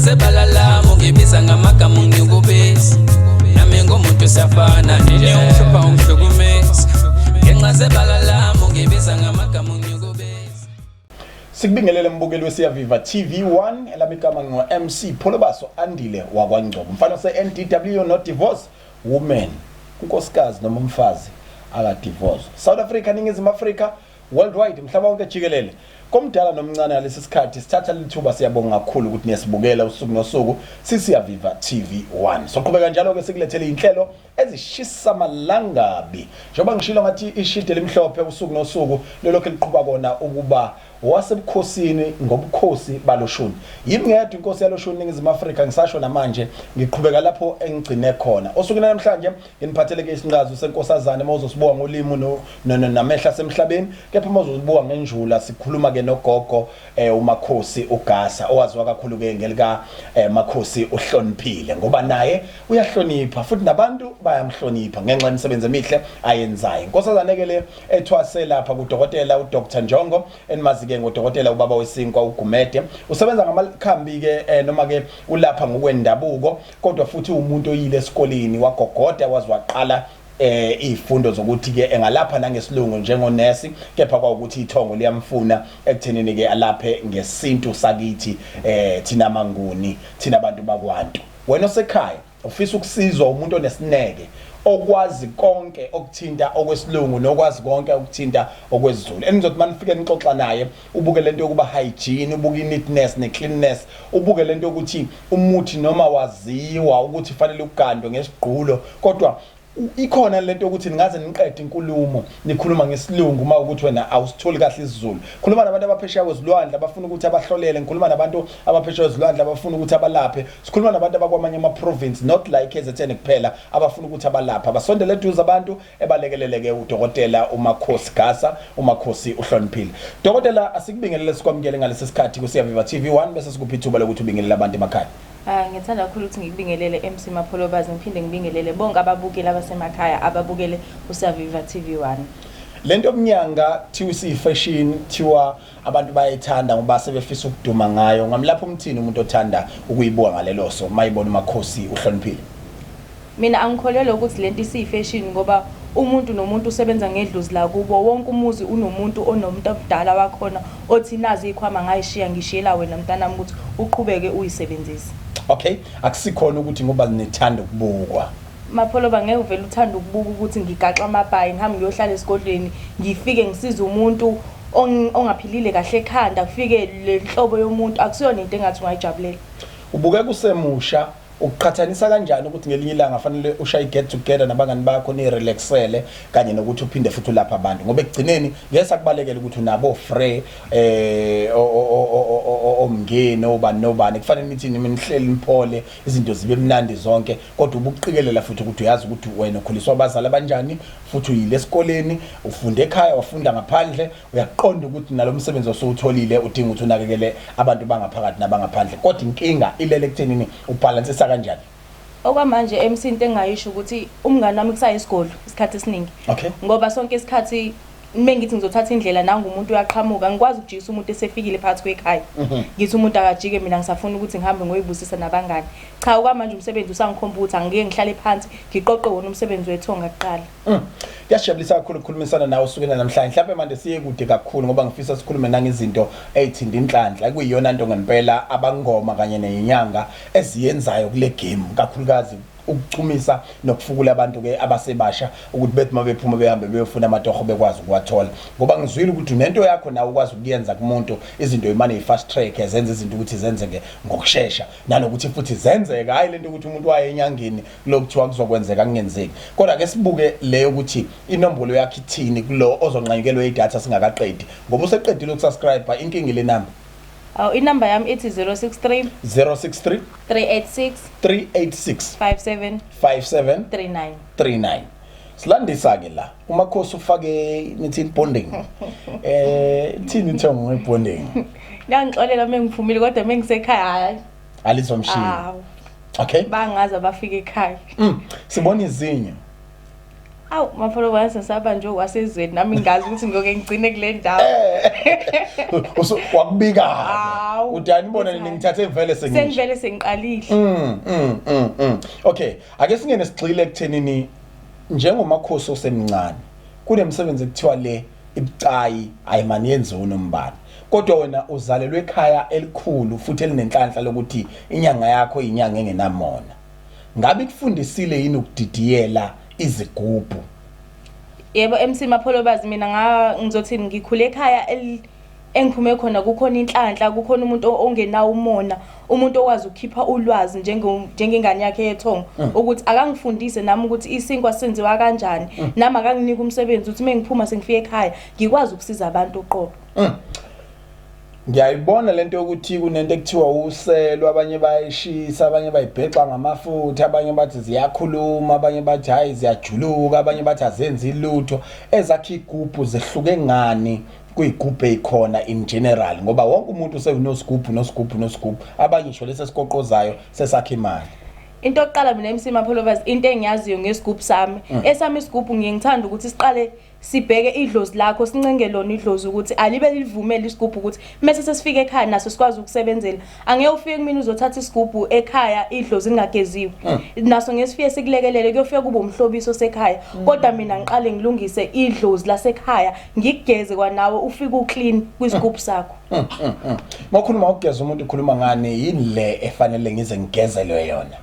Ngenxa zebala lami ungibiza ngamagama unginyukubeza. Nami ngumuntu, siyafana nje, ungihlupha, ungihlukumeza. Ngenxa zebala lami ungibiza ngamagama unginyukubeza. Sikubingelele, mbukeli weSiyaviva TV1. Elami igama ngo-MC Pholobaso Andile wakwaNgcobo, mfana se-NDW, no divorce woman, unkosikazi noma umfazi akadivorce. South Africa, Ningizimu Afrika, worldwide, mhlaba wonke jikelele, komdala nomncane, ngalesi sikhathi sithatha lithuba, siyabonga kakhulu ukuthi niyasibukela usuku nosuku sisiyaviva TV1. Soqhubeka njalo-ke sikulethele iy'nhlelo ezishisa amalangabi, njengoba ngishilo ngathi ishide limhlophe usuku nosuku lolokhu liqhuba kona ukuba wasebukhosini ngobukhosi baloshuni. Yimi ngedwa inkosi yaloshuni, Ningizimu Afrika. Ngisasho namanje, ngiqhubeka lapho engigcine khona. Osukwini namhlanje nginiphathele ke isinqazo senkosazane uma uzosibuka ngolimi namehla asemhlabeni, kepha uma uzosibuka ngenjula sikhuluma ke nogogo uMakhosi uGasa, owaziwa kakhulu ke ngelika Makhosi uHloniphile, ngoba naye uyahlonipha futhi nabantu bayamhlonipha ngenxa yemisebenzi emihle ayenzayo. Inkosazane ke le ethwase lapha kudokotela uDr Njongo, enimazi ke ngodokotela ubaba wesinkwa uGumede. Usebenza ngamakhambi ke noma ke ulapha ngokwendabuko, kodwa futhi umuntu oyile esikoleni wagogoda waze waqala izifundo zokuthi ke engalapha nangesilungu njengonesi, kepha kwawukuthi ithongo liyamfuna ekuthenini ke alaphe ngesintu sakithi, thina manguni, thina abantu bakwantu. Wena osekhaya ufisa ukusizwa umuntu onesineke, okwazi konke okuthinta okwesilungu nokwazi konke okuthinta okwesiZulu, enizothi manifike nixoxa naye, ubuke lento yokuba hygiene, ubuke i-neatness ne-cleanness, ubuke lento yokuthi umuthi noma waziwa ukuthi fanele ugandwe ngesigqulo, kodwa ikhona lento yokuthi ningaze niqede inkulumo nikhuluma ngesilungu uma ukuthi wena awusitholi kahle isiZulu. Khuluma nabantu abaphesheya kwezilwandle abafuna ukuthi abahlolele, ngikhuluma nabantu abaphesheya kwezilwandle abafuna ukuthi abalaphe, sikhuluma nabantu abakwamanye ama-province, not like KZN kuphela, abafuna ukuthi abalaphe. Abasondele eduze abantu ebalekelele-ke udokotela uMakhosi Gasa, uMakhosi uHloniphile. Dokotela, asikubingelele, sikwamukele ngalesi sikhathi kuSiyaviva TV1, bese sikuphi ithuba lokuthi ubingelele abantu emakhaya. Ah, ngithanda kakhulu ukuthi ngikubingelele, MC Mapholobazi, ngiphinde ngibingelele bonke ababukeli abasemakhaya ababukele uSiyaviva TV1. Lento yobunyanga kuthiwa isiyi-fashion, kuthiwa abantu bayayithanda ngoba sebefisa ukuduma ngayo. Ngamlapho umthini umuntu othanda ukuyibuka ngalelo so mayibona uMakhosi uHloniphile? Mina angikholelwa ukuthi lento isiyi-fashion, ngoba umuntu nomuntu usebenza ngedlozi lakubo. Wonke umuzi unomuntu, onomuntu omdala wakhona othi nazi iy'khwama ngayishiya, ngishiyela wena mntanami ukuthi uqhubeke uyisebenzise. Okay, akusikhona ukuthi ngoba nithanda ukubukwa? Mapholoba, ngeke uvele uthande ukubuka ukuthi ngigaxa amabhayi, ngihambe ngiyohlala esigodlweni, ngifike ngisize umuntu ongaphilile kahle ekhanda, kufike le nhlobo yomuntu. Akusiyona into engathi ungayijabulela. Ubukeka usemusha. Ukuqhathanisa kanjani ukuthi ngelinye ilanga fanele ushaye get together nabangani bakho, nirelaxele, kanye nokuthi uphinde futhi ulapha abantu? Ngoba ekugcineni ngeke sakubalekela ukuthi unabo free omngeni, obani nobani, kufanele nithi nihleli niphole, izinto zibe mnandi zonke, kodwa ubuqikelela futhi ukuthi uyazi ukuthi wena ukhuliswa abazali abanjani, futhi uyile esikoleni, ufunde ekhaya, wafunda ngaphandle, uyaqonda ukuthi nalo msebenzi osowutholile udinga ukuthi unakekele abantu bangaphakathi nabangaphandle, kodwa inkinga ilele ekuthenini ubhalansisa kanjani? Okwamanje, MC, into engingayisho ukuthi umngani wami kusayisigodlo isikhathi esiningi, ngoba sonke isikhathi uma ngithi ngizothatha indlela, nangu umuntu uyaqhamuka. Ngikwazi ukujikisa umuntu esefikile phakathi kwekhaya, ngithi umuntu akajike, mina ngisafuna ukuthi ngihambe ngoyibusisa nabangani. Cha, okwamanje umsebenzi usangikhomba ukuthi angike ngihlale phansi ngiqoqe wona umsebenzi wethonga kuqala. Kuyasijabulisa kakhulu ukukhulumisana nawe usukela namhlanje. Mhlawumbe manje siye kude kakhulu ngoba ngifisa sikhulume nangezinto ey'thinta inhlanhla, ekuyiyona nto ngempela abangoma kanye neyinyanga eziyenzayo kule game, kakhulukazi ukuchumisa nokufukula abantu-ke abasebasha ukuthi bethi uma bephuma behambe beyofuna amatoho bekwazi ukuwathola, ngoba ngizwile ukuthi unento yakho nawe ukwazi ukuyenza kumuntu izinto imane yi-fast track, zenze izinto ukuthi zenzeke ngokushesha, nanokuthi futhi zenzeka, hhayi lento ukuthi umuntu waye enyangeni lokuthiwa kuzokwenzeka kungenzeki. Kodwa ke sibuke leyo ukuthi inombolo yakho ithini kulo ozonqanyukelwe idatha singakaqedi, ngoba useqedile ukusubscribe, inkinga ile namba. Awu, inamba yami ithi 063 063 386 386 57 57 39. 39. Silandisa ke la uMakhosi ufake nithi bonding, ithini ithongo ngebonding? Ngiyangixolela uma ngiphumile, kodwa uma ngisekhaya, hayi. Alizomshiya. Awu. Okay. Bangaze abafika ekhaya. Sibona izinyo. Awu Mapholoba, sesaba nje okwasezweni, nami ngingazi ukuthi ngiyoke ngigcine kule ndawo. Wakubika. Hawu. Uthi anibona ningithathe vele sengisho. Sengivele sengiqalile. Okay, ake singene sigxile ekuthenini njengomakhosi osemncane. Kunemsebenzi ekuthiwa le ibucayi ayimani yenziwa unombani. Kodwa wena uzalelwe ekhaya elikhulu futhi elinenhlanhla lokuthi inyanga yakho inyanga engenamona. Ngabe ikufundisile yini ukudidiyela izigubhu? Yebo MC Mapholobazi, mina ngizothi ngikhule ekhaya engiphume khona kukhona inhlanhla, kukhona umuntu ongenawo umona, umuntu okwazi ukukhipha ulwazi njengengane yakhe yethongo, ukuthi akangifundise nami ukuthi isinkwa senziwa kanjani, nami akanginike umsebenzi ukuthi mengiphuma sengifike ekhaya ngikwazi ukusiza abantu uqobo. Ngiyayibona lento yokuthi kunento ekuthiwa uselo, abanye bayishisa, abanye bayibhexa ngamafutha, abanye bathi ziyakhuluma, abanye bathi hayi ziyajuluka, abanye bathi azenzi lutho. Ezakhe igubhu zehluke ngani kuyigubhu ezikhona in general, ngoba wonke umuntu usewunosigubhu nosigubhu nosigubhu, abanye ngisho lesi esiqoqozayo sesakhe imali. Into yokuqala mina MC Mapholobazi, into engiyaziyo ngesigubhu sami, esami isigubhu ngiye ngithanda ukuthi siqale sibheke idlozi lakho, sincenge lona idlozi ukuthi alibe livumele isigubhu ukuthi mase sesifika ekhaya naso sikwazi ukusebenzela. Angeke ufike kumina uzothatha isigubhu ekhaya idlozi lingageziwe, naso ngesifike sikulekelele, kuyofika kube umhlobiso sekhaya. Kodwa mina ngiqale ngilungise idlozi lasekhaya, ngikugeze kwanawe ufike uclean kwisigubhu sakho. Mawukhuluma ukugeza umuntu ukhuluma ngani? Yini le efanele ngize ngigezelwe yona?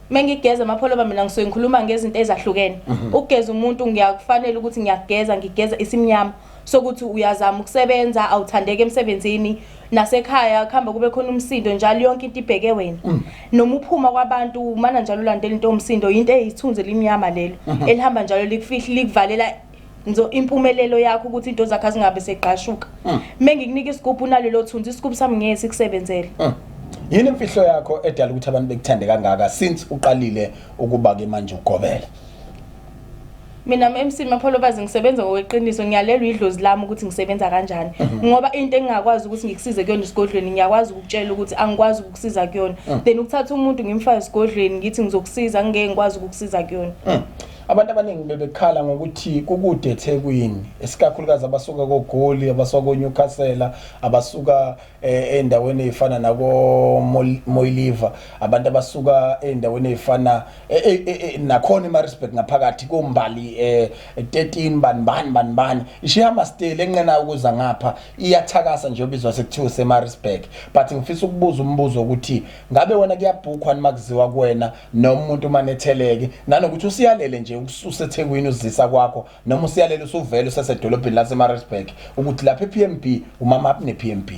Mengigeza Mapholoba, mina ngisuke ngikhuluma ngezinto ezahlukene. Ukugeza umuntu ngiyakufanele ukuthi ngiyakugeza, ngigeza isimnyama sokuthi uyazama ukusebenza, awuthandeki emsebenzini, nasekhaya kuhamba kube khona umsindo njalo, yonke into ibheke wena. Noma uphuma kwabantu mana njalo ulandela into yomsindo, into eyithunzi elimnyama lelo elihamba njalo likufihla, likuvalela nzo impumelelo yakho ukuthi into zakho azingabe seqashuka. Mengikunika isigubhu nalelo thunzi, isigubhu sami ngeke sikusebenzele. Yini imfihlo yakho edala ukuthi abantu bekuthande kangaka since uqalile ukuba ke manje ugobela? Mina MC Mapholobazi ngisebenza ngokweqiniso, ngiyalelwa idlozi lami ukuthi ngisebenza kanjani, ngoba into engingakwazi ukuthi ngikusize kuyona esigodlweni ngiyakwazi ukukutshela ukuthi angikwazi ukukusiza kuyona, then ukuthatha umuntu ngimfake esigodlweni ngithi ngizokusiza ngeke ngikwazi ukukusiza kuyona. Abantu abaningi bebekhala ngokuthi kukude eThekwini, esikakhulukazi abasuka koGoli, abasuka koNewcastle, abasuka endaweni ezifana nako Moiliver, abantu abasuka endaweni ezifana nakhona eMaritzburg ngaphakathi kombali 13 bani bani bani bani, ishihamba still enqena ukuza ngapha, iyathakasa nje obizwa sekuthiwa seMaritzburg. But ngifisa ukubuza umbuzo ukuthi ngabe wena kuyabhukhwa nimakuziwa kuwena noma umuntu manetheleke, nanokuthi usiyalele nje ukususa eThekwini uzisa kwakho, noma usiyalele usuvele usesedolobheni laseMaritzburg ukuthi lapha ePMB umama up nePMB?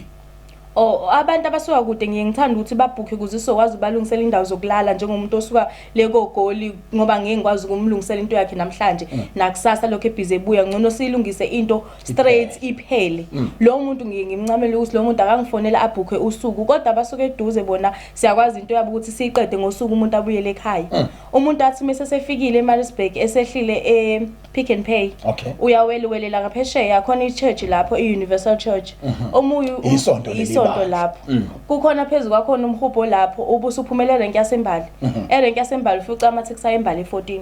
Oh, abantu abasuka kude ngiye ngithanda ukuthi babhukhe ukuze sizokwazi ubalungisela indawo zokulala, njengomuntu osuka le koGoli, ngoba ngeke ngikwazi ukumlungisela into yakhe namhlanje nakusasa lokho ebhizi ebuya, ngcono siyilungise into straight iphele. Lo muntu ngiye ngimncamele ukuthi lo muntu akangifonela abhukhe usuku, kodwa abasuka eduze bona siyakwazi into yabo ukuthi siyiqede ngosuku, umuntu abuyele ekhaya. Umuntu athi mase sefikile eMaritzburg, esehlile e Pick and Pay, uyawela welela ngaphesheya, khona i-church lapho, i-Universal Church, omunye Isonto leli isonto bandla. Lapho kukhona phezu kwakhona umhubho lapho, ubusuphumelela erenki yasembali. Erenki yasembali ufica amatheksi ayembali e14.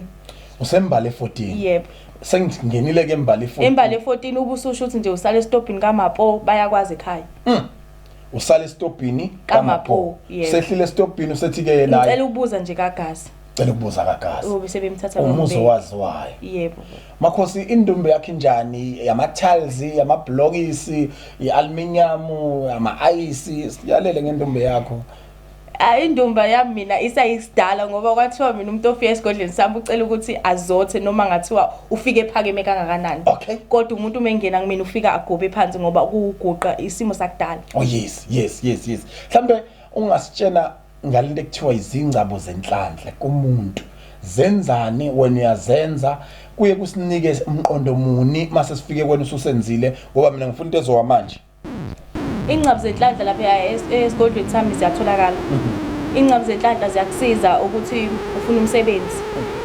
Usembali e14? Yebo. Sengingenile ke embali e14. Embali e14, ubususho ukuthi nje usale esitobhini kaMapo, bayakwazi ekhaya. Usale esitobhini kaMapo, yebo. Sehlile esitobhini usethi ke naye Ngicela ukubuza nje kaGazi. Cela ukubuza kaGazi. Ube sebemthatha umuzi bambeka. owaziwayo. Yebo. Makhosi, indumbe yakhe injani? Yama-tiles, yamablokisi, i-aluminium, ama-ice? Siyalele ngendumbe yakho. Ah, indumba yami mina isayisidala, ngoba kwathiwa mina umuntu ofika esigodleni sami ucela ukuthi azothe noma ngathiwa ufike ephakeme kangakanani. Kodwa umuntu uma engena kumina ufika agobe phansi, ngoba kuwuguqa isimo sakudala. Oh yes, mhlambe ungasitshena ngalento ekuthiwa izingcabo zenhlanhla kumuntu, zenzani? Wena uyazenza, kuye kusinike umqondo muni mase sifike kwena ususenzile? Ngoba mina ngifuna into ezowa manje. Ingcabo zenhlanhla lapha esigodlweni sami ziyatholakala. Ingcabo zenhlanhla ziyakusiza ukuthi ufuna umsebenzi,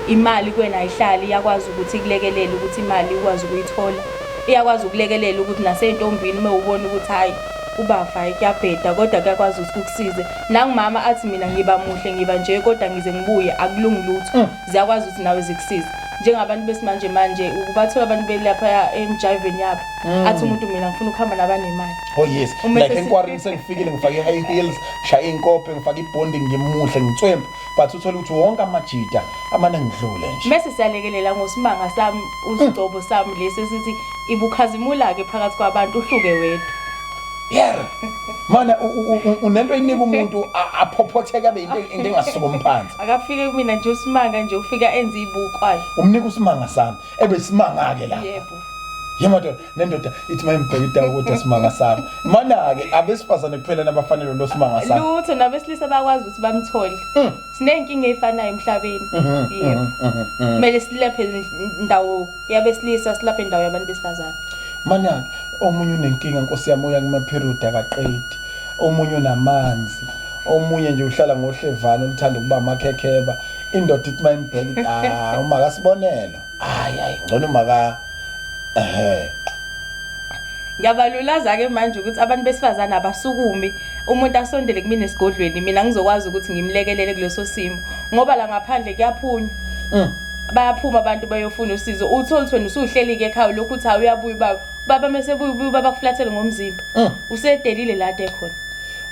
imali kuwena ayihlali, iyakwazi ukuthi ikulekelele ukuthi imali ukwazi ukuyithola, iyakwazi ukulekelela ukuthi nasey'ntombini uma ubona ukuthi hhayi ubafa, hhayi kuyabheda, kodwa kuyakwazi ukuthi kukusize. Nangumama athi mina ngiba muhle ngiba nje, kodwa ngize ngibuye akulungi lutho, ziyakwazi ukuthi nawe zikusize. Njengabantu besimanje manje ukubathola abantu belapha emjayiveni yabo, athi umuntu, "Mina ngifuna ukuhamba nabanemali." Oh yes. Uma like enkwarini sengifikile, ngifake high heels, ngishaye inkophe, ngifake ibonding, ngimuhle, ngitswempu, but uthole ukuthi wonke amajita amane ngidlule nje. Mese siyalekelela ngosimanga sami, usigcobo sami lesi esithi ibukhazimula-ke phakathi kwabantu, uhluke wedwa. Yeah, mana unento enika umuntu aphophotheka abe into engasukumi phansi. Akafike kumina nje usimanga nje, ufika enze ibukwayo. Umnika usimanga sami, ebesimanga-ke lapha. Yebo. Yemadoda, nendoda ithi mayimbheka idawo, kodwa simanga sami. Mana-ke abesifazane kuphela nabafanele lo simanga sami? Lutho, nabesilisa bakwazi ukuthi bamthole. Siney'nkinga ey'fanayo emhlabeni. Yebo, kumele silephe indawo yabesilisa, silaphe indawo yabantu besifazane. Mana-ke omunye unenkinga, nkosi yami, uya kuma-period akaqedi, omunye unamanzi, omunye nje uhlala ngohlevane oluthanda ukuba amakhekheba. Indoda ithi mayimbheka ithi, "Ah, uma kasibonelo, hayi hayi, ngcono uma ka ehe." Ngiyabalulaza-ke manje ukuthi abantu besifazane abasukumi, umuntu asondele kumina esigodlweni, mina ngizokwazi ukuthi ngimlekelele kuleso simo, ngoba la ngaphandle kuyaphunywa. Bayaphuma abantu bayofuna usizo, uthole ukuthi wena usuhleli-ke ekhaya, lokhu uthi, "Hawu, uyabuya ubaba." Ubaba mesebuya, ubuya ubaba akuflathele ngomzimba, usedelile lade khona.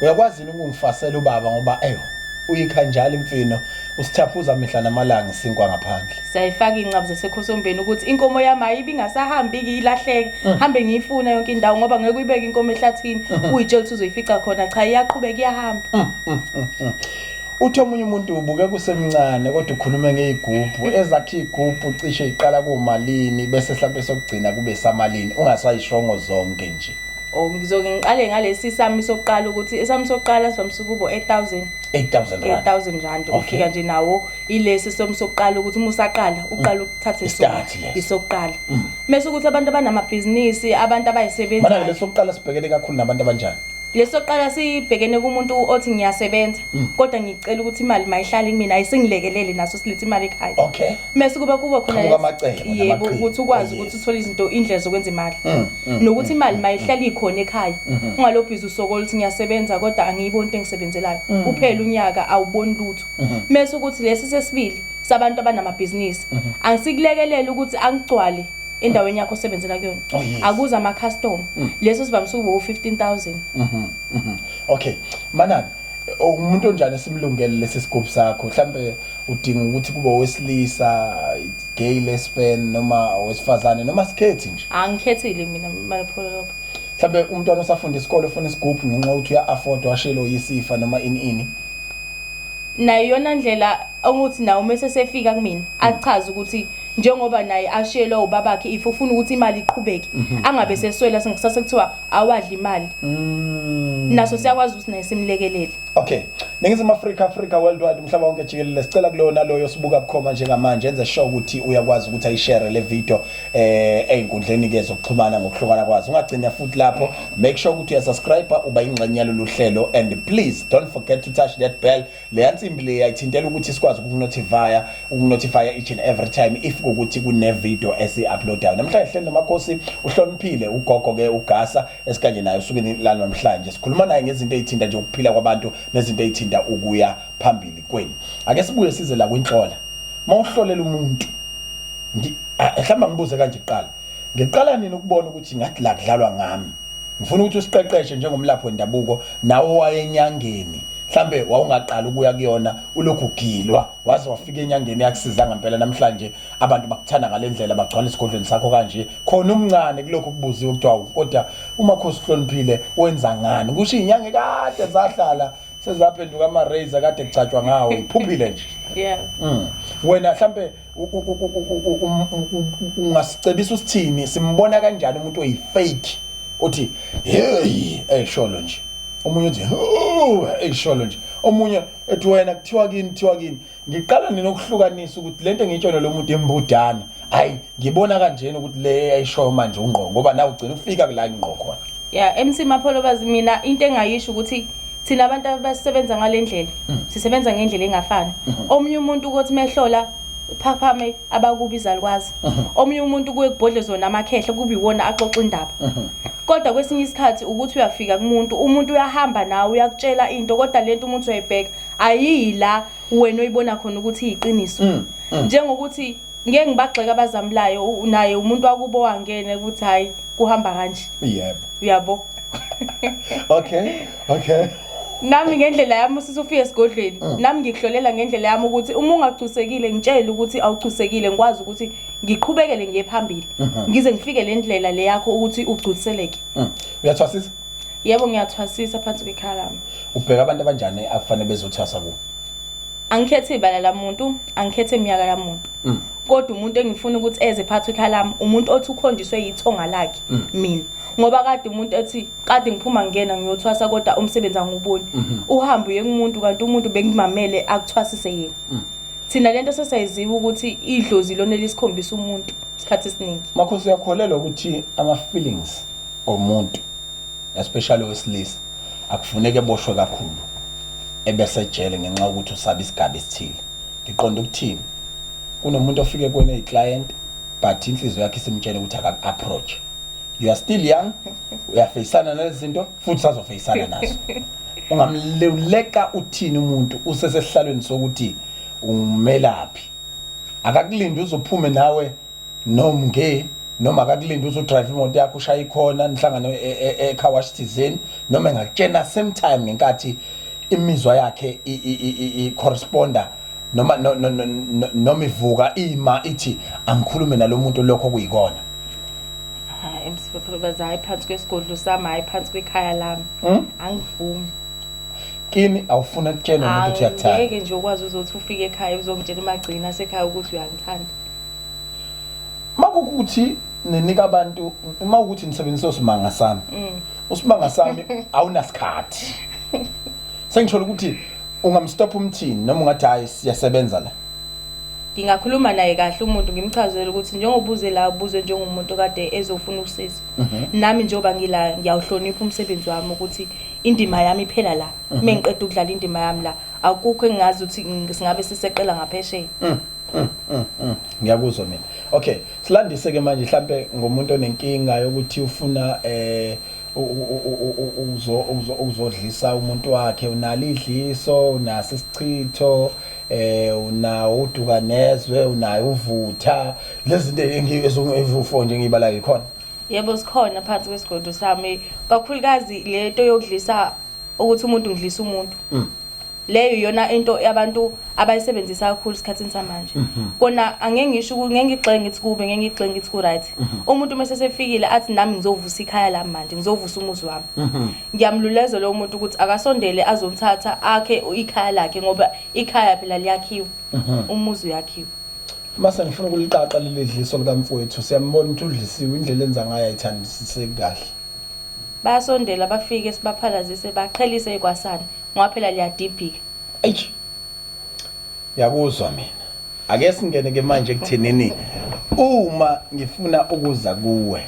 Uyakwazi yini ukungifasela ubaba, ngoba eyo uyikha njalo imfino, usithaphuza mihla namalanga isinkwa ngaphandle? Siyayifaka iy'ncabu zasekhosombeni ukuthi inkomo yami ayibi ingasahambi-ke, ilahleke, hambe ngiyifuna yonke indawo, ngoba ngeke uyibeke inkomo ehlathini uyitshela ukuthi uzoyifica khona. Cha, iyaqhubeka, iyahamba. Uthi omunye umuntu, ubukeka usemncane kodwa ukhulume ngey'gubhu ezakhe. Iy'gubhu cishe iqala kumalini, bese mhlampe sokugcina kube samalini, ungasayishongo zonke nje? Oh, ngizoke ngiqale ngalesi sami sokuqala, ukuthi esami sokuqala sivamise ukuba 8000. 8000 rand? 8000 rand. Ufika nje nawo ilesi somi sokuqala, ukuthi uma usaqala uqala ukuthatha I-start leso. Isokuqala. Mase ukuthi abantu abanamabhizinisi, abantu Mana abayisebenzayo. Lesokuqala sibhekele kakhulu nabantu abanjani? Lesokuqala sibhekene kumuntu othi, "Ngiyasebenza, kodwa ngicela ukuthi imali mayihlale kumina, ayisingilekelele naso, silethe imali ekhaya." Mase kuba khona Qhamuka amacebo yebo, namaqhinga. Ukuthi ukwazi ukuthi uthole izinto, indlela zokwenza imali, nokuthi imali mayihlale ikhona ekhaya, ungalokhu busy usokola ukuthi, "Ngiyasebenza kodwa angiyiboni into engisebenzelayo." Uphela unyaka awuboni lutho. Mase ukuthi lesi sesibili sabantu abanamabhizinisi, angisikulekelele ukuthi angigcwale endaweni yakho osebenzela kuyona, akuze ama-customer. Leso sivamise ukuba u-15,000. Okay, manake umuntu onjani simlungele lesi sigubhu sakho? Mhlambe udinga ukuthi kube owesilisa, gay, lesbian, noma owesifazane, noma sikhethi nje? Angikhethile mina, malapho. Mhlambe umntwana osafunda isikole ufuna isigubhu ngenxa yokuthi uya-afford, washelo yisifa noma ini ini. Nayo iyona ndlela ukuthi nawo mese sefika kumina achaze ukuthi njengoba naye ashiyelwa ubabakhe, if ufuna ukuthi imali iqhubeke, angabe seswela sengisase kuthiwa awadla imali, naso siyakwazi ukuthi naye simlekelele. Okay, Ningizimu Afrika, Africa worldwide, umhlaba wonke jikelele, sicela kulowo naloyo sibuka bukhoma njengamanje enze sure ukuthi uyakwazi ukuthi ayishare le video ey'nkundleni ke zokuxhumana ngokuhlukana kwazo. Ungagcina futhi lapho, make sure ukuthi uyasubscribe, uba ingxenye yalolu hlelo, and please don't forget to touch that bell, leya nsimbi leya ithintela ukuthi sikwazi ukukunotifya each and every time if kukuthi kune video esi-uploadayo. Namhlanje hleli nomakhosi uhloniphile ugogo ke ugasa esikanye naye usukwini lanamhlanje, sikhuluma naye ngezinto ey'thinta nje ukuphila kwabantu nezinto ey'thinta ukuya phambili kwenu. Ake sibuye size la kwinhlola. Uma uhlolela umuntu, mhlawumbe ngibuze kanje kuqala, ngiqala nini ukubona ukuthi ngathi la kudlalwa ngami? Ngifuna ukuthi usiqeqeshe njengomlaphi wendabuko, nawe wayenyangeni, mhlambe wawungaqala ukuya kuyona, ulokhu ugilwa waze wafika enyangeni yakusiza ngempela. Namhlanje abantu bakuthanda ngale ndlela, bagcwala esigodlweni sakho kanje khona umncane. Kulokhu kubuziwe kuthiwa, kodwa umakhosi uhloniphile wenza ngani? Kusho iy'nyanga kade zahlala sezaphenduka ama-razor kade kucatshwa ngawo, iphuphile nje. Wena mhlambe ungasicebisa usithini, simbona kanjani umuntu oyi-fake uthi hey, eyisholo nje, omunye uthi, "Oh," eyisholo nje, omunye ethi wena kuthiwa kini, kuthiwa kini? Ngiqala nini ukuhlukanisa ukuthi lento engiyitshona lo muntu embudana, hayi, ngibona kanjena ukuthi le ayishoyo manje ungqo, ngoba nawe ugcina ufika kula ingqo khona? Yeah, MC Mapholobazi, mina into engayisho ukuthi thina abantu abasebenza ngale ndlela sisebenza ngendlela engafani. Omunye umuntu ukuthi mehlola phaphame abakubi izalukwazi, omunye umuntu kuye kubhodle zona amakhehle, kube iwona axoxa indaba. Kodwa kwesinye isikhathi ukuthi uyafika kumuntu, umuntu uyahamba nawe, uyakutshela into, kodwa lento umuntu uyayibheka ayiyi la wena oyibona khona ukuthi iyiqiniso, njengokuthi Ngeke ngibagxeke abazamulayo, naye umuntu wakubo wangene ukuthi hayi kuhamba kanje. Yebo. Uyabo? Okay. Nami ngendlela yami usufika esigodlweni, nami ngikuhlolela ngendlela yami ukuthi uma ungagcusekile ngitshele ukuthi awugcusekile, ngikwazi ukuthi ngiqhubekele ngiye phambili. Ngize ngifike le ndlela le yakho ukuthi ugcuseleke. Uyathwasisa? Yebo, ngiyathwasisa phansi kwekhaya lami. Ubheka abantu abanjani akufanele bezothwasa kuwe? Angikhethi ibala lamuntu, angikhethi iminyaka yamuntu. Kodwa umuntu engifuna ukuthi eze phakathi kwekhaya lami, umuntu othi ukhonjiswe yithonga lakhe mina. Ngoba kade umuntu ethi kade ngiphuma ngena ngiyothwasa kodwa umsebenzi angiwuboni. Uhambe uye kumuntu kanti umuntu bengimamele akuthwasise yena. Thina lento sesayiziwa ukuthi idlozi lona lisikhombisa umuntu isikhathi esiningi. Makhosi, uyakholelwa ukuthi ama feelings omuntu, especially owesilisa, akufuneke eboshwe kakhulu ebese ejele ngenxa yokuthi usaba isigaba esithile? Ngiqonda ukuthini? Kunomuntu ofike kuwena eyi-client, but inhliziyo yakhe isimtshela ukuthi akaku-approach. You are still young, uyafeyisana nalezi zinto futhi usazofeyisana nazo. Ungamluleka uthini umuntu usesehlalweni sokuthi umelaphi, akakulindi uzophume nawe nomnge, noma akakulindi uzodrive imoto yakho, ushaye ikhona, nihlangane e-car wash thizeni, noma engakutshena same time ngenkathi imizwa yakhe i-corresponda noma noma ivuka ima ithi angikhulume nalomuntu, lokho kuyikona? Hayi, MC Pholobazi, hayi phansi kwesigodlo sami, hayi phansi kwekhaya lami. Angivumi. Kini awufuna kutshena umuntu ukuthi uyakuthanda? Angeke nje ukwazi uzothi ufike ekhaya uzongitshela emagcina asekhaya ukuthi uyangithanda. Makukuthi ninika abantu, uma ukuthi nisebenzisa usimanga sami, usimanga sami awunasikhathi, sengisho ukuthi ungamstop umthini noma ungathi hayi, siyasebenza la? Ngingakhuluma naye kahle umuntu, ngimchazele ukuthi njengoba uze la, ubuze njengomuntu kade ezofuna usizo. Nami njengoba ngila, ngiyawuhlonipha umsebenzi wami, ukuthi indima yami iphela la. Uma ngiqeda ukudlala indima yami la, akukho engingazi ukuthi singabe siseqela ngaphesheya. Ngiyakuzwa mina. Okay, silandise ke manje mhlambe ngomuntu onenkinga yokuthi ufuna uzodlisa umuntu wakhe. Unalo idliso, unaso isichitho, unawo uduka nezwe, unayo uvutha, lezi zinto eziwu-4 nje ngiyibala yikhona? Yebo, sikhona phansi kwesigodlo sami, kakhulukazi lento yokudlisa, ukuthi umuntu ngidlisa umuntu. Leyo iyona into abantu abayisebenzisa kakhulu esikhathini samanje. Kona angeke ngisho ngeke ngigxeke ngithi kube, ngeke ngigxeke ngithi ku right. Umuntu mase sefikile athi nami ngizovusa ikhaya lami manje, ngizovusa umuzi wami, ngiyamluleza lo muntu ukuthi akasondele azomthatha akhe ikhaya lakhe, ngoba ikhaya phela liyakhiwa, umuzi uyakhiwa. Mase ngifuna ukuliqaqa leli dliso likamfowethu, siyambona ukuthi udlisiwe, indlela enza ngayo ayithandisiseki kahle. Bayasondela, bafike sibaphalazise, baqhelise ikwasana, ngoba phela liyadibhika. Eish. Yakuzwa mina. Ake singene ke manje ekuthenini, uma ngifuna ukuza kuwe,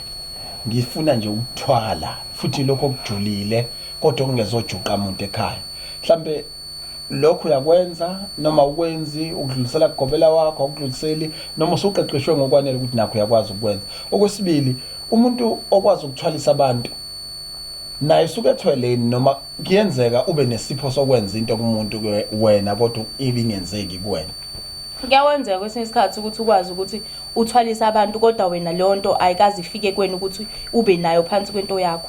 ngifuna nje ukuthwala futhi lokho okujulile kodwa okungezojuqa umuntu ekhaya. Mhlambe lokho uyakwenza noma ukwenzi, ukudlulisela kugobela wakho, awukudluliseli, noma usuqeqeshwe ngokwanele ukuthi nakho uyakwazi ukwenza? Okwesibili, umuntu okwazi ukuthwalisa abantu naye usuke ethweleni, noma kuyenzeka ube nesipho sokwenza into kumuntu wena kodwa ibingenzeki kuwena? Kuyawenzeka kwesinye isikhathi ukuthi ukwazi ukuthi uthwalise abantu, kodwa wena leyo nto ayikaze ifike kuwena ukuthi ube nayo phansi kwento yakho.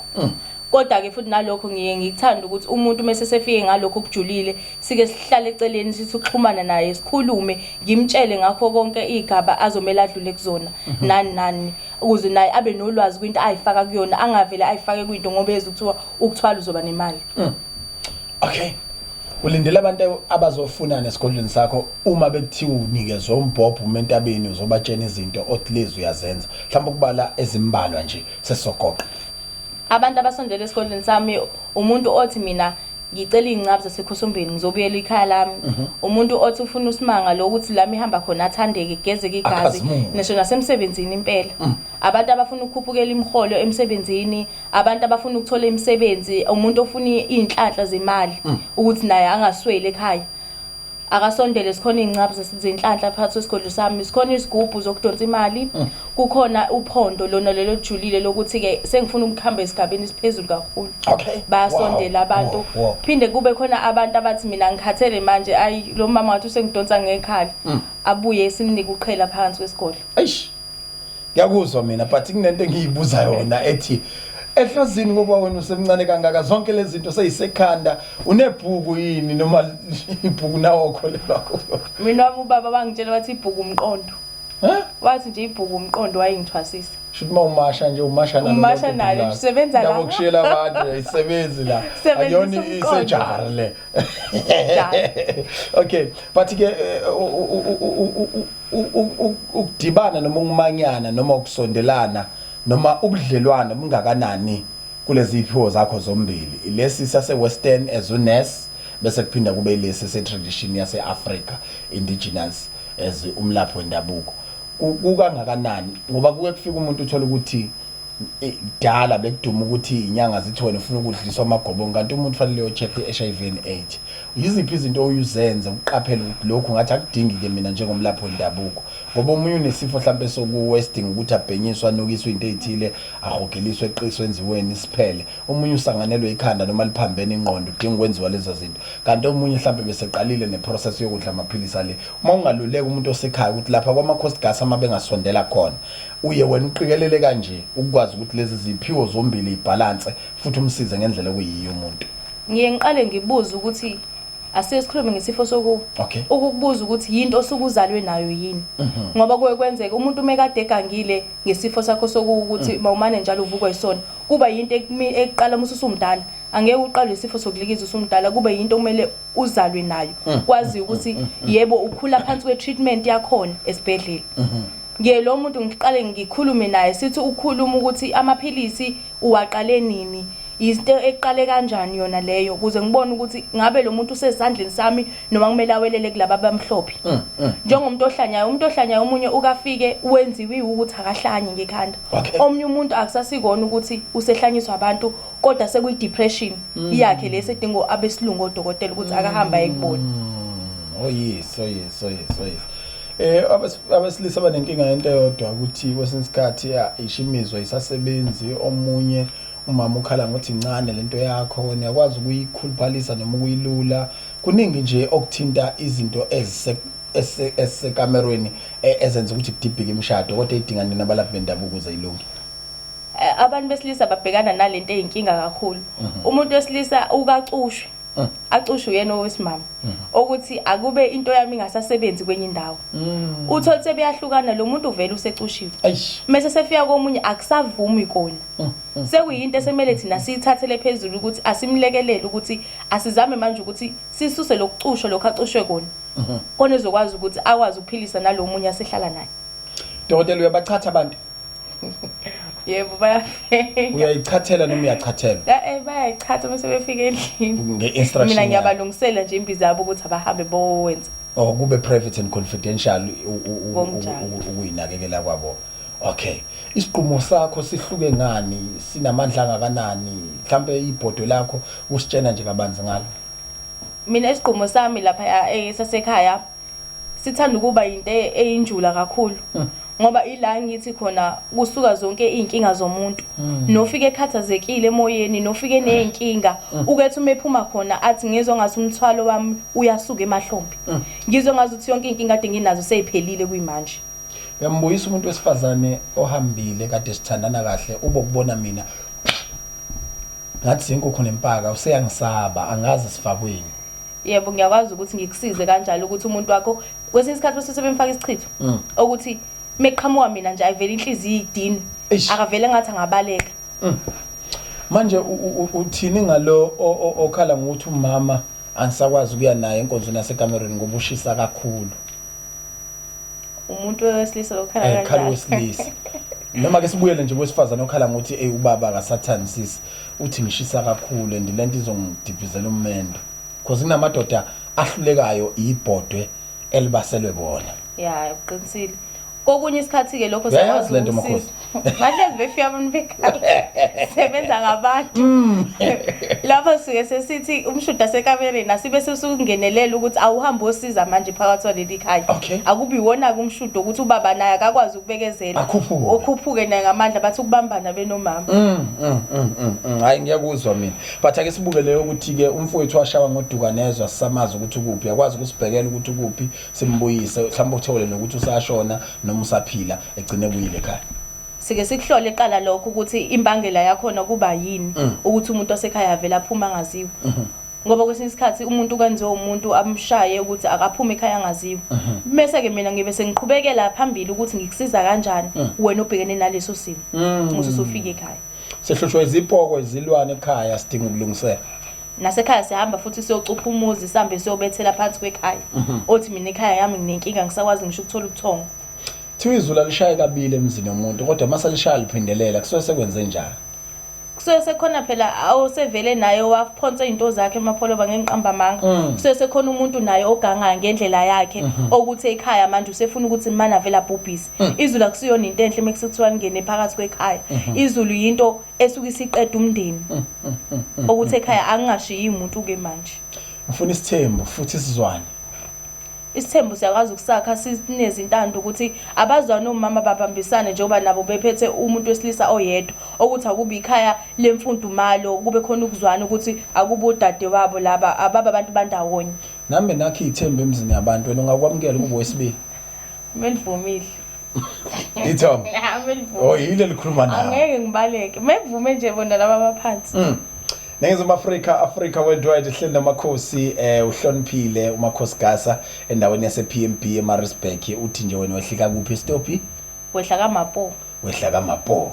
Kodwa-ke futhi nalokho ngiye ngikuthanda ukuthi umuntu uma sesefike ngalokho okujulile, sike sihlale eceleni, sithi ukuxhumana naye, sikhulume, ngimtshele ngakho konke iy'gaba azomele adlule kuzona, nani nani, ukuze naye abe nolwazi kwinto ayifaka kuyona, angavele ayifake kwinto ngoba ezwe kuthiwa ukuthwala uzoba nemali. Okay. Ulindele abantu abazofuna nesigodlweni sakho, uma bekuthiwa unikezwe umbhobho uma entabeni uzobatshena izinto othi lezi uyazenza. Mhlawumbe ukubala ezimbalwa nje sesizogoqa. Abantu abasondele esigodlweni sami, umuntu othi mina ngicela iy'ncabu zasekhosombeni, ngizobuyela ikhaya lami. Umuntu othi ufuna usimanga lokuthi lami ihamba khona athandeke, kugezeke igazi. Akhazimule. Ngisho nasemsebenzini impela. Abantu abafuna ukukhuphukela imiholo emsebenzini, abantu abafuna ukuthola imisebenzi, umuntu ofuna iy'nhlanhla zemali ukuthi naye angasweli ekhaya. Akasondele, sikhona iy'ncaphu zenhlanhla phakathi kwesigodlo sami, sikhona izigubhu zokudonsa imali, kukhona uphondo lona lelo olujulile lokuthi-ke sengifuna ukuhamba esigabeni esiphezulu kakhulu. Bayasondela abantu. Phinde kube khona abantu abathi mina ngikhathele manje, ayi lo mama ngathi usengidonsa ngekhala. Abuye simnike uqhela phansi kwesigodlo. Eish. Ngiyakuzwa mina, but kunento engiyibuza yona ethi ehlozini, ngoba wena usemncane kangaka, zonke lezi zinto seyisekhanda, unebhuku yini noma ibhuku nawo okholelwa kulo? Mina wami ubaba wangitshela, wathi ibhuku umqondo. Ha? Wathi nje ibhuku umqondo, wayengithwasisa. Shuthi uma umasha nje, umasha nalo Umasha lonke nalo, ibhuku lakho. usebenza la. Labo kushiyela abantu ayisebenzi la. Sebenzisa Akuyona umqondo. isejari le. Njalo. Okay, but ke ukudibana noma ukumanyana noma ukusondelana noma ubudlelwano bungakanani kulezi iphiwo zakho zombili, lesi sase western as unurse, bese kuphinda kube lesi se tradition yase Africa, indigenous, as umlaphi wendabuko, kukangakanani? Ngoba kuke kufika umuntu, uthola ukuthi kudala bekuduma ukuthi inyanga zithi wena ufuna ukudliswa amagobongo, kanti umuntu fanele uyo-check i-HIV and AIDS. Yiziphi izinto oyuzenze ukuqaphela ukuthi lokhu ngathi akudingi-ke mina njengomlaphi wendabuko? Ngoba omunye unesifo mhlampe sokuwesting, ukuthi abhenyiswe, anukiswe into ey'thile, ahogeliswe, eqiswe, enziweni siphele. Omunye usanganelwe ikhanda noma liphambene ingqondo, udinga ukwenziwa lezo zinto, kanti omunye mhlampe beseqalile neprocess yokudla amaphilisi ale. Uma ungaluleka umuntu osekhaya ukuthi lapha kwama-coast ama bengasondela khona, uye wena uqikelele kanje ukwazi ukuthi lezi ziphiwo zombili ibhalanse futhi umsize ngendlela okuyiyo umuntu? Ngiye ngiqale ngibuze ukuthi, asiye sikhulume ngesifo sokuwa, ukukubuza ukuthi yinto osuke uzalwe nayo yini, ngoba kuye kwenzeka umuntu uma ekade egangile ngesifo sakho sokuwa, ukuthi mawumane njalo uvukwa yisona, kuba yinto ekuqala uma usumdala. Angeke uqalwe isifo sokulikiza usumdala, kube yinto okumele uzalwe nayo, kwazi ukuthi yebo, ukhula phansi kwe-treatment yakhona esibhedlela. Ngiye lo muntu ngiqale ngikhulume naye, sithi ukhuluma ukuthi amaphilisi uwaqale nini, izinto eqale kanjani yona leyo, ukuze ngibone ukuthi ngabe lo muntu usesandleni sami noma kumele awelele kulaba abamhlophe. Njengomuntu ohlanyayo, umuntu ohlanyayo omunye ukafike wenziwe ukuthi akahlanye ngekhanda. Omunye umuntu akusasikona ukuthi usehlanyiswa abantu, kodwa sekuyi-depression yakhe lesi edingo abesilungu, odokotela, ukuthi akahamba ayekubona. Oh yes, oh yes, oh yes, oh yes. Abesilisa banenkinga yento eyodwa, ukuthi kwesinye isikhathi isho imizwa isasebenzi. Omunye umama ukhala ngokuthi incane lento yakho, wena uyakwazi ukuyikhuluphalisa noma ukuyilula. Kuningi nje okuthinta izinto ezisekamerweni ezenza ukuthi kudibhike imishado, kodwa idinga nina abalaphi bendabuko ukuze ilunge. Abantu besilisa babhekana nalento eyinkinga kakhulu. Umuntu wesilisa ukacushwe, acushwe uyena owesimama, ukuthi akube into yami ingasasebenzi kwenye indawo. Uthole sebeyahlukana, lo muntu vele usecushiwe. Mase sefika komunye akusavumi kona. Sekuyinto esemele thina siyithathele phezulu, ukuthi asimlekelele, ukuthi asizame manje ukuthi sisuse lokucushwa lokho acushwe kona, kona ezokwazi ukuthi akwazi ukuphilisa nalo munye asehlala naye. Dokotela, uyabachatha abantu? Yebo, bayafika. Uyayichathela noma uyachathelwa? Bayayichatha uma sebefika endlini. Nge-instruction Mina yakho. ngiyabalungisela nje imbiza yabo ukuthi abahambe bowenza. Or kube private and confidential Ngokunjalo. ukuyinakekela kwabo. Okay, isiqumo sakho sihluke ngani? Sinamandla angakanani? Mhlambe ibhodo lakho, usitshena nje kabanzi ngalo. Mina isigqumo sami lapha sasekhaya sithanda ukuba into eyinjula kakhulu, ngoba ila ngithi khona kusuka zonke iy'nkinga zomuntu, nofike ekhathazekile emoyeni, nofike ney'nkinga, ukethi uma ephuma khona athi, "Ngizwe ngathi umthwalo wami uyasuka emahlombe, ngizwe ngathi ukuthi yonke iy'nkinga kade nginazo sey'phelile kuyimanje." Uyambuyisa umuntu wesifazane ohambile, kade sithandana kahle, ube ukubona mina ngathi zinkukhu nempaka, useyangisaba, angazi sifakweni? Yebo, ngiyakwazi ukuthi ngikusize kanjalo, ukuthi umuntu wakho kwesinye isikhathi bese sebemfaka isichitho, ukuthi meqhamuka mina nje ayivele inhliziyo idini, akavele ngathi angabaleka. Manje uthini ngalo okhala ngokuthi umama angisakwazi ukuya naye enkonzweni yasekamerweni ngoba ushisa kakhulu? Umuntu wesilisa lokhala khala kanjalo? Wesilisa, noma ke sibuyele nje kwesifazane okhala ngokuthi, "Ey, ubaba akasathandisisi, uthi ngishisa kakhulu and lento izongidibhizela ummendo," because kunamadoda ahlulekayo ibhodwe elibaselwe bona. Ya, uqinisile. Kokunye isikhathi ke lokho Uyayazi lento, ukusiza. Makhosi? Bahlezi befika abantu bekhaya sebenza ngabantu. Lapho suke sesithi umshuda sekamereni asibe sesukungenelela ukuthi awuhambe osiza manje phakathi kwaleli khaya. Okay. Akubi iwona ke umshudo ukuthi ubaba naye akakwazi ukubekezela. Akhuphuke. Okhuphuke naye ngamandla bathi ukubambana benomama. Hayi ngiyakuzwa mina. But ake sibuke leyo ukuthi ke umfowethu washawa ngodukanezwa sisamazi ukuthi ukuphi. Yakwazi ukusibhekela ukuthi ukuphi simbuyise mhlawumbe uthole nokuthi usashona noma usaphila egcine kuyile ekhaya. Sike sikuhlole eqala lokho ukuthi imbangela yakhona kuba yini ukuthi umuntu osekhaya avela aphuma angaziwa. Ngoba kwesinye isikhathi umuntu kwenziwa umuntu amshaye ukuthi akaphume ekhaya angaziwa. Bese ke mina ngibe sengiqhubekela phambili ukuthi ngikusiza kanjani wena obhekene naleso simo. Musu usufika ekhaya. Sehlushwa izipoko izilwane ekhaya sidinga ukulungisela. Nasekhaya sihamba futhi siyocupha umuzi sihambe siyobethela phansi kwekhaya. Othi mina ekhaya yami nginenkinga ngisakwazi ngisho ukuthola ubuthongo. Thiwa izulu alishaye kabili emzini womuntu kodwa mase lishaya liphindelela kusuke sekwenze njani? Kusuke sekhona phela awusevele naye waphonsa izinto zakhe emapholoba ngenqamba amanga. Kusuke sekhona umuntu naye ogangayo ngendlela yakhe okuthi ekhaya manje usefuna ukuthi mana vele abhubhise. Izulu akusiyona into enhle mekusithiwa lingene phakathi kwekhaya. Izulu yinto esuke isiqeda umndeni. Okuthi ekhaya angingashiyi umuntu ke manje. Ngifuna isithembu futhi sizwane. Isithembu siyakwazi ukusakha sinezintando ukuthi abazwane omama babambisane njengoba nabo bephethe umuntu wesilisa oyedwa ukuthi akubi ikhaya lemfundumalo kube khona ukuzwana ukuthi akube udade wabo laba ababa abantu bandawonye. Nami nakho ithembu emzini yabantu wena ungakwamukela ukuba wesibili. Melivumile. Ithom. Melivumile. Oh yile likhuluma nawe. Angeke ngibaleke. Mevume nje bona laba abaphansi. Ningizimu Afrika, Africa Worldwide ihleli nomakhosi uhloniphile umakhosi Gasa endaweni yase PMB eMaritzburg. Uthi nje wena wehlika kuphi stophi? Wehla kaMapo. Wehla kaMapo.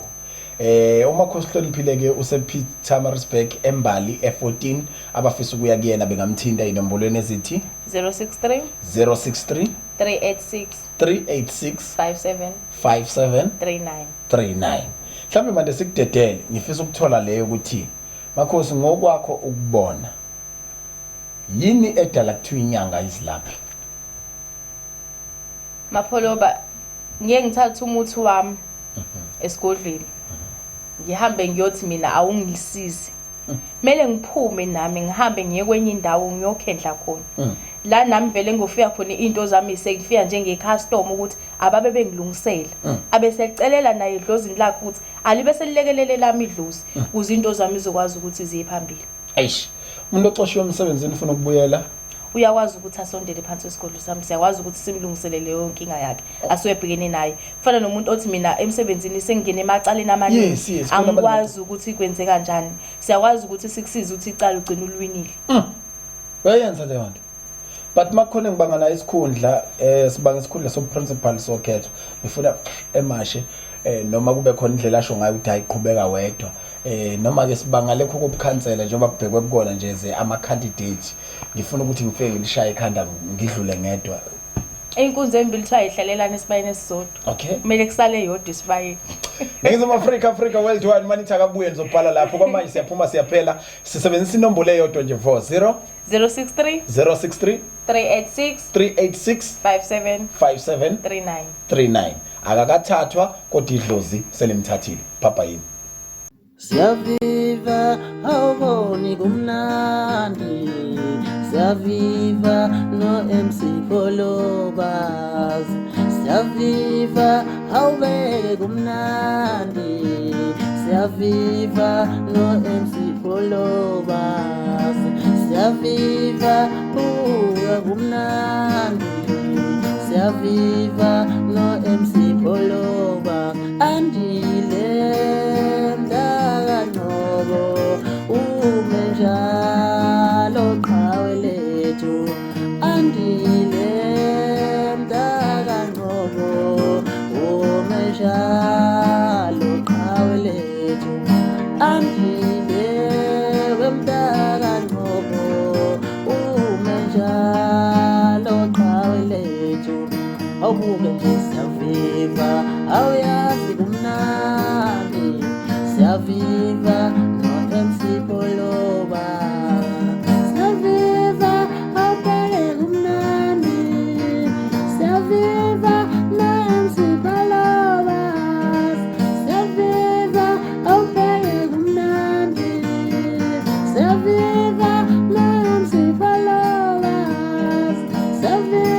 Umakhosi uhloniphile ke use Pietermaritzburg eMbali e14 abafisa ukuya kuyena bengamthinta inombolweni ezithi 063 063 386 386 57 57 39 39. Mhlawumbe manje sikudedele ngifisa ukuthola leyo ukuthi Makhosi ngokwakho ukubona yini edala kuthiwa inyanga izilaphi? Mapholoba ngiye ngithatha umuthi wami esigodlweni ngihambe ngiyothi mina awungisizi. Kumele ngiphume nami ngihambe ngiye kwenye indawo ngiyokhendla khona. La nami vele ngofika khona into zami sengifika njenge-customer ukuthi ababe bengilungisela. Abesecelela naye idlozini lakhe ukuthi alibe selilekelele lami idlozi ukuze into zami izokwazi ukuthi ziye phambili. Eish. Umuntu oxoshiwe emsebenzini ufuna ukubuyela uyakwazi ukuthi asondele phansi kwesigodlo sami, siyakwazi ukuthi simlungisele leyo nkinga yakhe asuke ebhekene naye. Kufana nomuntu othi mina emsebenzini sengingene emacaleni amaningi, Yes, yes, khona angikwazi ukuthi kwenze kanjani. Siyakwazi ukuthi sikusize ukuthi icala ugcine ulwinile. Uyayenza leyo nto. But makukhona ngibanga nayo isikhundla sibanga isikhundla sobuprincipal sokhetho ngifuna emashe noma kube khona indlela asho ngayo ukuthi ayiqhubeka wedwa noma ke sibanga lekho kobukhansela njengoba kubhekwe kukona nje ze ama candidate ngifuna ukuthi ngifike ngilishaye ikhanda ngidlule ngedwa. Inkunzi embili kuthiwa ihlalelana esibayeni esisodwa. Okay. Kumele kusale yodwa esibayeni. Ningizimu Afrika, Africa Worldwide manithi akabuye nizobhala lapho kwamanje siyaphuma siyaphela sisebenzisa inombolo eyodwa nje 40 063 063 386 386 57 57 39 39. Akakathathwa kodwa idlozi selimthathile. Papa yini? Siyaviva awuboni kumnandi, siyaviva no MC Pholobas, siyaviva awubeke kumnandi, siyaviva no MC Pholobas, siyaviva buka kumnandi, siyaviva no MC Pholoba. Andile mntakaNgcobo ume njalo qhawe lethu, Andile mntakaNgcobo ume njalo qhawe lethu, Andile wemntakaNgcobo ume njalo qhawe lethu. Awubuke nje siyaviva awuyazi kumnandi, siyaviva no MC Pholoba, siyaviva awubheke kumnandi, siyaviva no MC Pholoba, siyaviva. Siyaviva.